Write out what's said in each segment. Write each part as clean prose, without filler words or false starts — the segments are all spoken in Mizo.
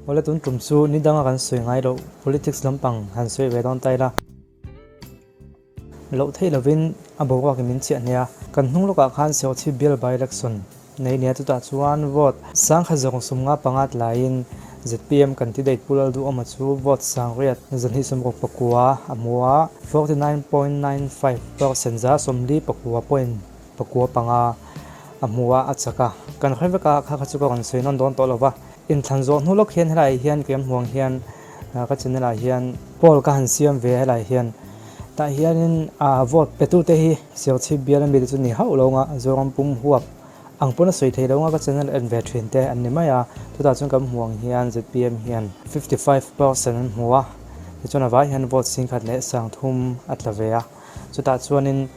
Awle tun tum chu ni danga kan sawi ngai loh politics lampang han sawi ve dawn ta ila. Loh theih lovin a boruakin min chiah nia. Kan hnung lawkah khan Sawchhip bial by election nei nia chutah chuan vote sangkhat zawng sumnga panga tlaiin zpm candidate Pu Lalduhawma chu vote sangriat 269 a hmu a, 49.95 percent za 44 point 9 a hmu a, a chak a. Kan hre vek a, kha kha chu ka rawn sawi nawn dawn tawh lo va. Inthlan zawh hnu lawk hian helaiah hian ka hmuang hian ka channel ah hian poll ka han siam ve a helaiah hian tah hianin ah vote pe tute hi Serchhip bial ami te chu ni hauh lo anga Zoram pum huap ang pawn a sawi thei lo anga ka channel en ve thin te an ni mai a chutah chuan kan hmuang hian zpm hian 55% an hmu a tichuan a vai hian vote singkhat leh sangthum a tla ve a chutah chuanin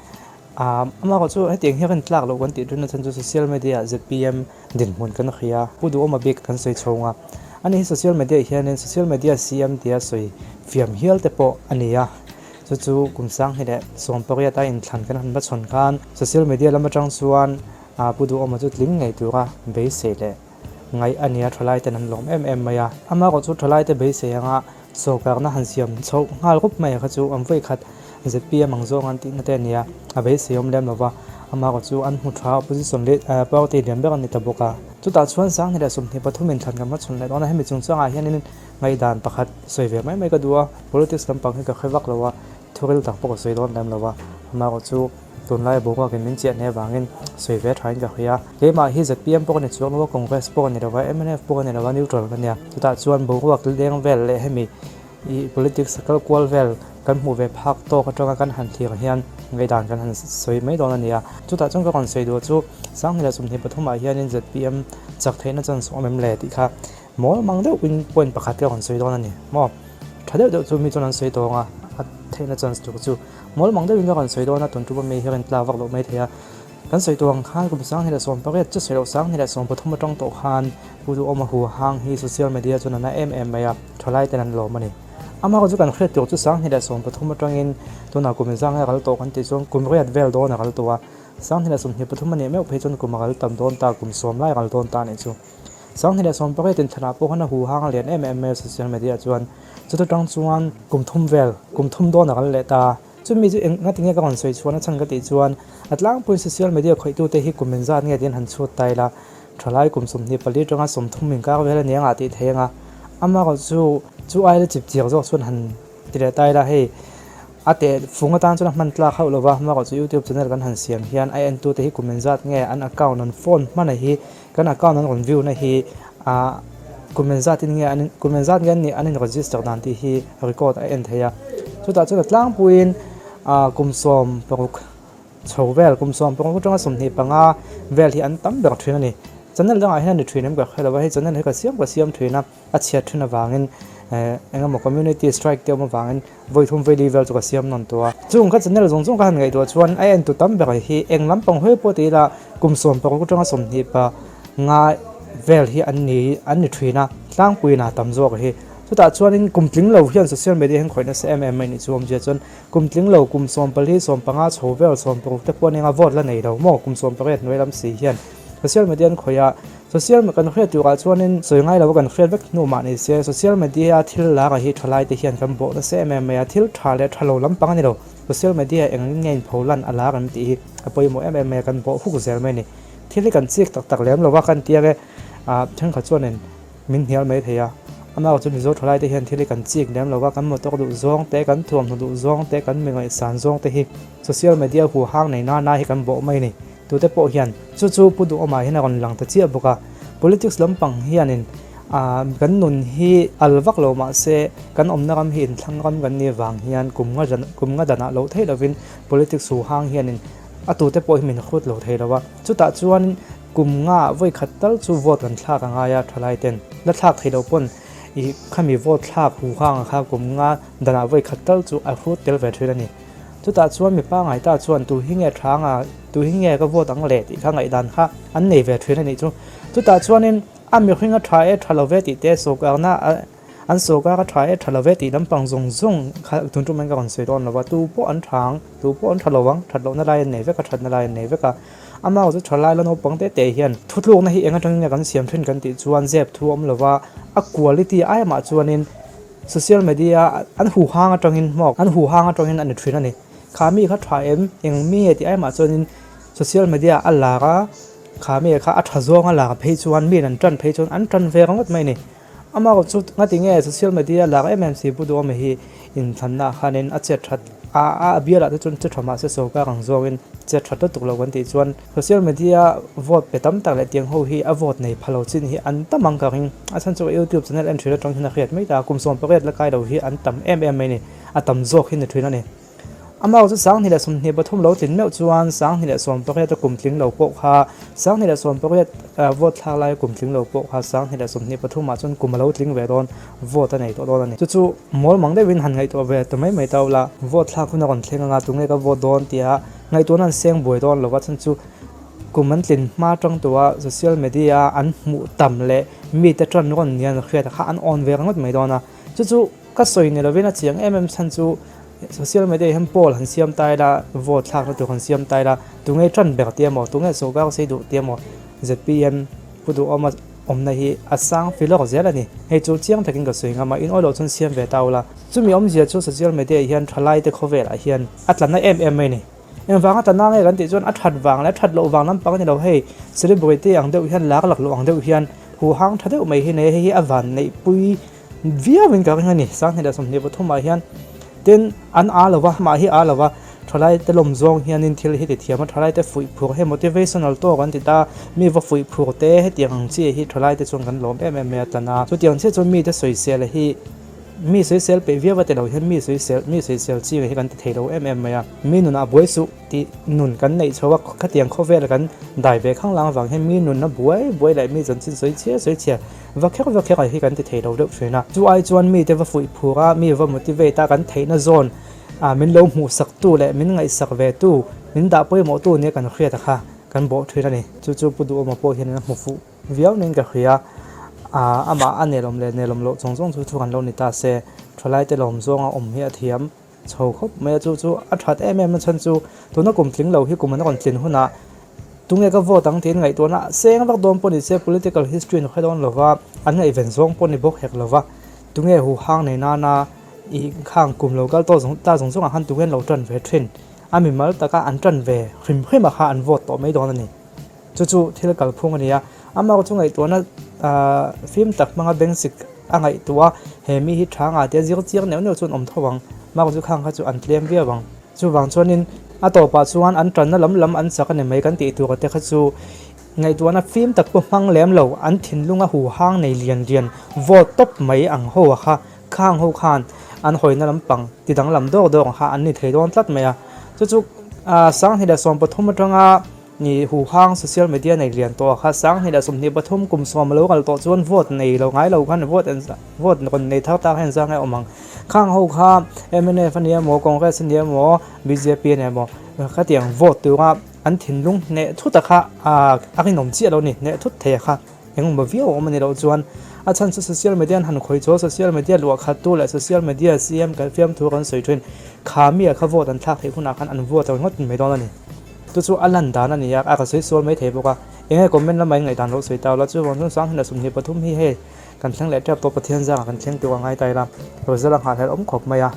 ah amah chu hetiang hian kan tlak loh kan tih thin a chhan chu social media ah zpm Dinhmun kan hria, Pu Duhawma bik kan sawi chhung a, ani hi social media ah hianin social media CM tia sawi fiam hial te pawh a ni a, chu chu kum sanghnih leh 18 a inthlan kan han hmachhawn khan social media lam atang chuan Pu Duhawma chu tling ngei tura beisei leh ngaih a ni a, thalai ten an lawm em em mai a, amaherawhchu chu thalai te beisei anga sawrkarna han siam chhoh nghal rup mai kha chu an vawi khat zpm ang zawng an tihna te a ni a, a beisei awm lem lova, amaherawhchu an hmu tha opposition leh party lian ber an ni ta bawk a. Chutah chuan 20 leh 23 inthlan kan hmachhawn leh dawn a, hemi chungchangah hianin ngaihdan pakhat sawi ve mai mai ka duh a, politics lampang hi ka hre vak lo a, thuril tak pawh ka sawi dawn lem lo a, amaherawhchu tunlai boruakin min chiah hneh avangin sawi ve thain ka hria. Keimah hi zpm pawh ka ni chuang lo a, Congress pawh ka ni lo a, mnf pawh ka ni lo a, neutral ka nia. Chutah chuan boruak leng vel leh hemi Ih politics a kal kual vel kan hmuh ve phak tawk atanga kan han thlir hian ngaihdan kan han sawi mai dawn a ni a. Chutah chuan ka rawn sawi duh chu 2023 ah hianin zpm chak theihna chance awm em le tih kha mawl mang deuhin point pakhat ka rawn sawi dawn a ni maw. Tha deuh deuh chu mi chuan an sawi tawng a, a theihna chance tur chu mawl mang deuhin ka rawn sawi dawn a, tun tum ami hi rawn tlak vak loh mai thei a. Kan sawi tawh ang khan kum 2018 chu sawi loh 2013 atang tawh khan Pu Duhawma huhang hi social media chuan a na em em mai a, thalai ten an lawm a ni. Amah chu kan hriat tur chu 2013 atangin tunah kum inzang a ral tawh kan tih chuan kum riat vel dawn a ral tawh a, 2023 a nih meuh phei chuan kum a ral tam dawn ta, kum sawm lai a ral dawn ta a nih chu. 2018 inthanah pawh khan a huhang a lian em em mai a social media chuan chuta tang chuan kum thum vel, kum thum dawn a ral leh ta. Chumi chu eng nga tinge ka rawn sawi chhuahna chhan ka tih chuan a tlangpuiin social media khawihtute hi kum inzat nge tiin han chhut ta ila, thalai kum 24 atanga 30 inkar vel a ni anga tih thei anga amaherawh chu chu aia chip chiang zawk chuan han ti leh ta ila hei a teh fung atan chuan a hman tlak hauh lova amaherawh chu youtube channel kan han siam hian a entute hi kum inzat nge an account an phone hmana hi kan account an rawn view na hi ah kum inzat in nge an kum inzat nge an nih an in register dan tih hi record a en thei a chutah chuan a tlangpuiin ah kum 16 Chho vel kum 16 atanga 25 vel hi an tam ber thin a ni. Channel dangah hian a ni thin em ka hre lo a, hei channel hi ka siam ka siam thin a, a chhiat thin avangin eh eng emaw community strike te awm avangin vawi thum vawi li vel chu ka siam nawn tawh a. Chung ka channel zawng zawng ka han ngaihtuah chuan a entu tam ber hi eng lampang hawi pawh ti ila kum 16 atanga 25 vel hi an ni an ni thin a, tlangpuiin a tam zawk hi. Chutah chuanin kum tling lo hian social media hian khawih nasa em em mai nih chu awmzia chuan Kum tling lo kum 14, 15 chho vel 16 te pawh nia vote la nei lo maw kum 18 hnuai lam si hian social media an khawih a, social kan hriat turah chuanin sawi ngai lo kan hriat vek hnu mah ni se social media thil lar ah hi thalai te hian kan bawh nasa em em mai a, thil tha leh tha lo lampang a ni lo, social media eng nge in pho lan a lar em tih hi a pawimawh em em mai a, kan bawh huk zel mai a ni. Thil hi kan chik tak tak lem lo va kan tia nge ah thenkhat chuanin Min hnial mai thei a, amah chu Mizo thalai te hian thil hi kan chik lem lo va, kan motor duh zawng te, kan thuamhnaw duh zawng te, kan mi ngaihsan zawng te hi social media huhang nei nana hi kan bawh mai a ni. Tute pawh hian chu chu Pu Duhawmah hian a rawn lang ta chiah bawk a, politics lampang hianin ah kan nun hi al vak lo mah se kan awmna ram hi inthlang ram kan nih vang hian kum nga kum nga danah loh theih lovin politics huhang hianin a tute pawh hi min hrut lo thei lo a, chutah chuan. Kum nga vawi khat tal chu vote kan thlak a ngai a, thalai ten la thlak thei lo pawn ih khami vote thlak hu hang kha kum nga danah vawi khat tal chu a hrut tel ve thin a ni. Chutah chuan mipa ngai ta chuan tu hi nge tha anga tu hi nge ka vote ang le tih kha ngaihdan kha an nei ve thin a nih chu. Chutah chuanin a mihring a tha e tha lo ve tih te sawrkarna a an sawrkar a tha e tha lo ve tih lampang zawng zawng kha tun tum hian ka rawn sawi dawn lo va, tu pawh an tha ang tu pawh an tha lo ang that lohna lai an nei vek a thatna lai an nei vek a. Amah chu thalai la naupang te te hian thutlukna hi eng atangin nge kan siam thin kan tih chuan zep thu a awm lova, a quality ai amah chuanin social media an huhang atangin hmawk an huhang atangin a ni thin a ni. Kha mi kha tha em? Eng mi nge tih ai amah chuanin social media a lar a, kha mi kha a tha zawng a lar phei chuan miin an tan phei chuan an tan ve ringawt mai a ni. Amah chu ngati nge social media lak em em si Pu Duhawma hi inthlanna ah khanin a chet that a a bial ah te chuan che tha mahse sorkar ang zawngin chet that lutuk lo kan tih chuan social media vote pe tam tak leh tiang ho hi a vote nei pha lo chin hi an tam ang ka ring. A chhan chu youtube channel en thin atang hian a hriat mai ta kum 18 la kai lo hi an tam em em mai ni a tam zawk hi ni thin a ni. Amah chu 2023 lo tlin meuh chuan 2018 a kum tling lo pawh kha 2018 vote thlak laia kum tling lo pawh kha 2023 ah chuan kum a lo tling ve dawn vote a nei tawh dawn a ni. Chu chu mawl mang deuhin han ngaihtuah ve ta mai mai ta ula vote thlak hun a rawn thleng anga tunge ka vote dawn tia ngaihtuahna an seng buai dawn lova chhan chu kum an tlin hma tang tua social media an hmuh tam leh mite tan rawn nian hriat kha an awn ve ringawt mai dawn a. Chu chu ka sawi ni lovin a chiang em em chhan chu social media hian poll han siam ta ila, vote thlakna tur han siam ta ila, tunge tan ber tia maw, tunge sorkar sei duh tia maw, zpm Pu Duhawma awmna hi a sang filawk zel a ni. Hei chu chiang takin ka sawi ngam a, in awilo chuan siam ve ta ula. Chumi awmzia chu social media hian thalaite khawvelah hian a tla na em em mai a ni. Engvang a tla na nge kan tih chuan a that vang leh a that loh vang lampang a ni lo, hei celebrity ang deuh hian lak lak loh ang deuh hian huhang tha deuh mai hi nei a, hei hi a vanneihpui Viau in ka ring a ni, 2023 ah hian tin an aa lo va, mah hi aa lo va, thalai te lawm zawng hianin thil hi ti thiam a, thalai te fuih phur hei motivational talk an ti ta, mi va fuih phur te hetiang ang chi hi thalai te chuan kan lawm em em mai a tlan a, chutiang chiah chuan mi te sawisel hi mi sawisel peih viau a ti lo hian mi sawisel mi sawisel chi hi kan ti thei lo em em mai a, mi nunah buai suh tih nun kan neih chho a, khatiang khawvel kan dai ve khanglang avang hian mi nunna buai buai leh mi chanchin sawi chhiar sawi chhiar Va kher va kher hi kan ti thei lo deuh thin a, chu ai chuan mite va fuih phur a, mi va motivate a kan theihna zawn ah min lo hmuh sak tu leh min ngaihsak ve tu, min dah pawimawh tu nia kan hriat a kha kan bawh thin a ni. Chu chu Pu Duhawma pawh hian a hmu fuh viau niin ka hria a, amah a nelawm leh nelawm loh zawng zawng chu thu kan lo ni ta se, thalaite lawm zawnga awm hi a thiam. Chho khawp mai a, chu chu a that em em a chhan chu tuna kum tling lo hi kum an rawn tlin hunah tunge ka vote ang tiin ngaihtuahna seng vak dawn pawh ni se political history an hre dawn lova an ngaihven zawng pawh ni bawk hek lova tunge huhang nei nana ih khang kum lo kal tawh zawng ta zawng zawngah khan tunge an lo tan ve thin a mimal taka an tan ve hrim hrim ah kha an vote tawh mai dawn a ni. Chu chu thil kalphung a ni a, amah chu ngaihtuahna ahh fim tak hmanga beng sik a ngaihtuah a, he mi hi tha ngah tia zir chiang neuh neuh chuan awm tho ang, amah chu khang kha chu an tlem viau ang. Chuvang chuanin a tawpah chuan an tanna lam lam an chak a ni mai kan tih tur te kha chu ngaihtuahna fim tak pawh hmang lem lo, an thinlunga huhang nei lian lian vote tawp mai ang ho a kha khang ho khan an hawina lampang ti danglam dawk dawk ang kha an ni thei dawn tlat mai a, chu chu ahh 2013 atanga Ni huhang social media nei lian tawh kha 2023 kum 10 lo kal tawh chuan vote nei lo ngai lo khan vote an vote rawn nei thar tak hian zang a awm ang. Khang ho kha mnf a ni emaw Congress a ni emaw bjp a ni emaw khatiang vote tura an thinlung hneh thut a kha a rinawm chiah lo a ni hneh thut thei a kha engemaw viau a awm a ni loh chuan a chhan chu social media an han khawi chu social media luah khat tu leh social media CM kan fiamthu kan sawi thin kha mi a kha vote an thlak theih hunah khan an vote ringawt mai dawn a ni. Chu chu a lan dan a ni a, a ka sawi sual mai thei bawk a. Enge comment lama in ngaihdan lo sawi ta ula, chuvang chuan 2023 hi hei kan thleng leh tep tawh Pathian zangah kan thleng tur a ngai ta ila, result a nghahhlelh awm khawp mai a.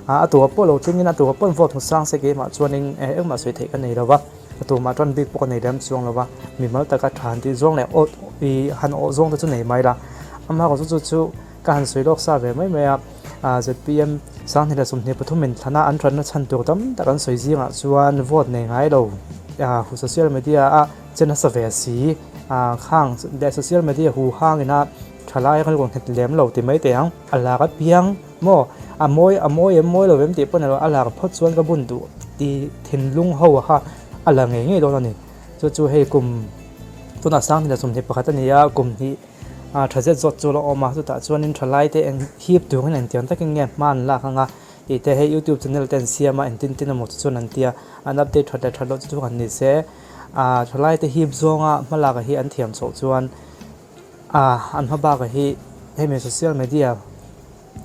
A tura pawh lo tlingin a tura pawh vote hmu sang se keimah chuanin engmah sawi theih ka nei lo va, a tumah tan bik pawh ka nei lem chuang lo va, mimal taka tha han tih zawng leh awt i han awh zawng te chu nei mai la. Amaherawhchu chu chu. Ka han sawi lawk sa ve mai mai a, zpm 2023 in thlana an ranna chhan tur tam tak an sawi zingah chuan vote nei ngai lo social media a che nasa ve si, khang leh social media hu hang ina thalai rilru nghet lem lo ti mai teh ang, a lar apiang maw a mawi a mawi em mawi lo em tih pawh ni lo a lar phawt chuan ka bun duh ti thinlung ho kha a la ngei ngei dawn a ni, chu chu hei kum tunah 2021 a ni a kum hnih. A tha zet zawt chu la awm a, chutah chuanin thalai te eng hip turin engtiang takin nge hma an lak ang a tih te hei youtube channel te an siam a engtin tin emaw chu chuan an tia an update that leh that loh chu chu han ni se ah thalai te hip zawnga hma lak hi an thiam chhoh chuan ah an hma bakah hi hemi social media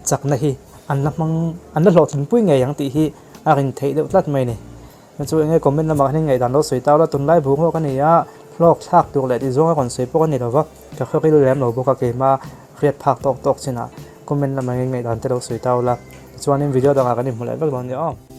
chakna hi an la hmang an la hlawhtlinpui ngei ang tih hi a rin theih deuh tlat mai a ni. Chu enge comment lamah khan in ngaihdan lo sawi tau la, tunlai boruak a ni a, hlawk thlak tur leh tih zawnga rawn sawi pawh a ni lova, ka hlawk il lem lo bawk a keimah hriat phak tawk tawk chinah comment lamah in ngaihdan te lo sawi tau la. Tichuanin video dangah kan inhmu leh vek dawn nia aw.